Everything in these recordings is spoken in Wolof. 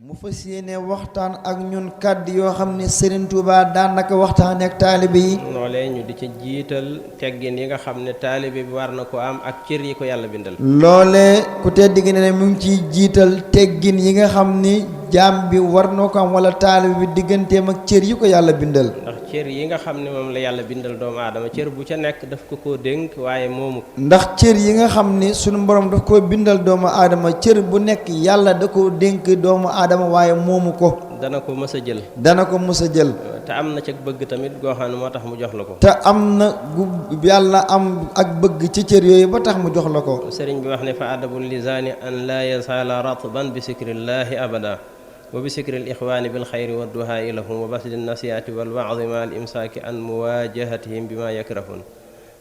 mu fas yéene waxtaan ak ñun kàddu yoo xam ne Serigne Touba daanaka waxtaanee ak taalibe yi. loolee ñu di ca jiital teggin yi nga xam ne taalibe bi war na ko am ak cër yi ko yàlla bindal. loolee ku tedd gi ne mu ngi ciy jiital teggin yi nga xam ni jaam bi war na ko am wala taalibe bi digganteem ak cër yi ko yàlla bindal. ndax cër yi nga xam ne moom la yàlla bindal doomu aadama cër bu ca nekk daf ko koo dénk waaye moomu ko. ndax cër yi nga xam ni sunu borom daf koo bindal doomu aadama cër bu nekk yàlla da koo dénk doomu aadama waaye moomu ko. dana ko mës a jël. dana ko mës a jël. te am na ca bëgg tamit goo xam ne moo tax mu jox la ko. te am na gu yàlla am ak bëgg ci cër yooyu ba tax mu jox la ko. sëriñ bi wax ne fa adabul lisaani an laa yasaala ratban bi sikrillaahi abada wa bi sikril ixwaani bil xayri wa duhaai lahum wa basli nasiyaati wal waadi ma al imsaaki an muwajahatihim bi ma yakrahun.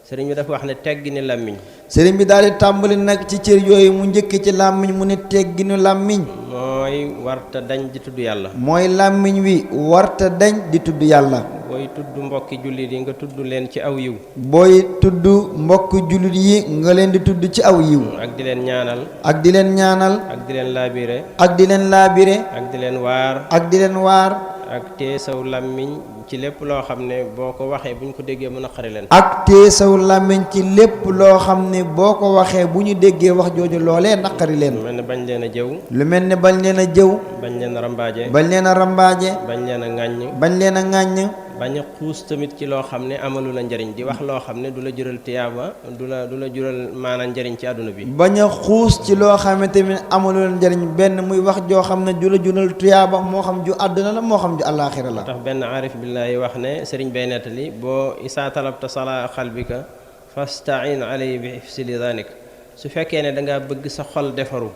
sëriñ bi dafa wax ne teggini làmmiñ. sëriñ bi daal di tàmbali nag ci cër yooyu mu njëkk ci làmmiñ mu ne tegginu làmmiñ. mooy warta dañ di tudd yàlla. mooy làmmiñ wi warta dañ di tudd yàlla. booy tudd mbokki jullit yi nga tudd leen ci aw yiw. booy tudd mbokki jullit yi nga leen di tudd ci aw yiw. ak di leen ñaanal. ak di leen ñaanal. ak di leen laabire. ak di leen laabire. ak di leen waar. ak di leen waar. ak tee saw làmmiñ ci lépp loo xam ne boo ko waxee bu ñu ko déggee mu naqari leen. ak tee saw làmmiñ ci lépp loo xam ne boo ko waxee bu ñu déggee wax jooju loolee naqari leen. lu mel ne bañ leen a jëw. lu mel ne bañ leen a jëw. bañ leen a rambaaje. bañ leen a rambaaje. bañ leen a ŋàññ. bañ leen a ŋàññ. bañ a xuus tamit ci loo xam ne amalu la njariñ di wax loo xam ne du la jural tiyaaba du la jural maanaam njariñ ci àdduna bi. bañ a xuus ci loo xam ne tamit amalu la njariñ benn muy wax joo xam ne du la jural tiyaaba moo xam ju àdduna la moo xam ju àllaaxira la. tax benn aarif billaahi wax ne sëriñ bay nettali boo isaa talabta salaa xalbika fastain alay bi ifsi lidanik su fekkee ne dangaa bëgg sa xol defaru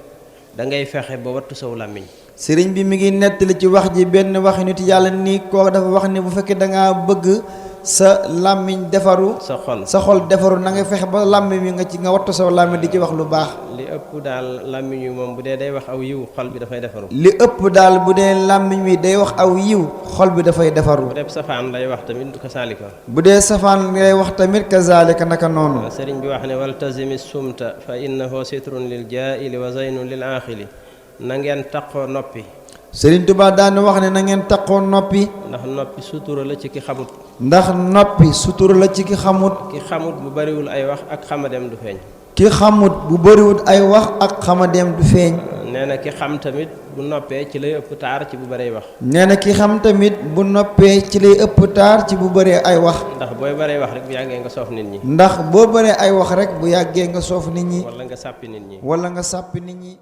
da ngay fexe ba wattu saw làmmiñ. sëriñ bi mi ngi nettali ci wax ji benn waxi nit yàlla nii koo dafa wax ni bu fekkee dangaa bëgg sa làmmiñ defaru sa xol defaru na nga fexe ba làmmiñ wi nga wattu saw làmmiñ di ci wax lu baax. li ëpp daal làmmiñ wi moom bu dee day wax aw yiw xol bi dafay defaru. li ëpp daal bu dee làmmiñ wi day wax aw yiw xol bi dafay defaru. bu dee safaan lay wax tamit kasaalika. bu dee safaan lay wax tamit kazaalika naka noonu. sëriñ bi wax ne waltazimi sumta fa innahu sitrun lil jaahili wa zaynun lil aaxili na ngeen taqoo noppi. Sëriñ Tuubaa daan wax ne na ngeen taqoo noppi. ndax noppi sutura la ci ki xamut. ndax noppi sutura la ci ki xamut. ki xamut bu bariwul ay wax ak xamadeem du feeñ. ki xamut bu bariwul ay wax ak xamadeem du feeñ. nee na ki xam tamit bu noppee ci lay ëpp taar ci bu bëree wax. nee na ki xam tamit bu noppee ci lay ëpp taar ci bu bëree ay wax. ndax booy bëree wax rek bu yàggee nga soof nit ñi. ndax boo bëree ay wax rek bu yàggee nga soof nit ñi. wala nga sàppi nit ñi. wala nga sàppi nit ñi.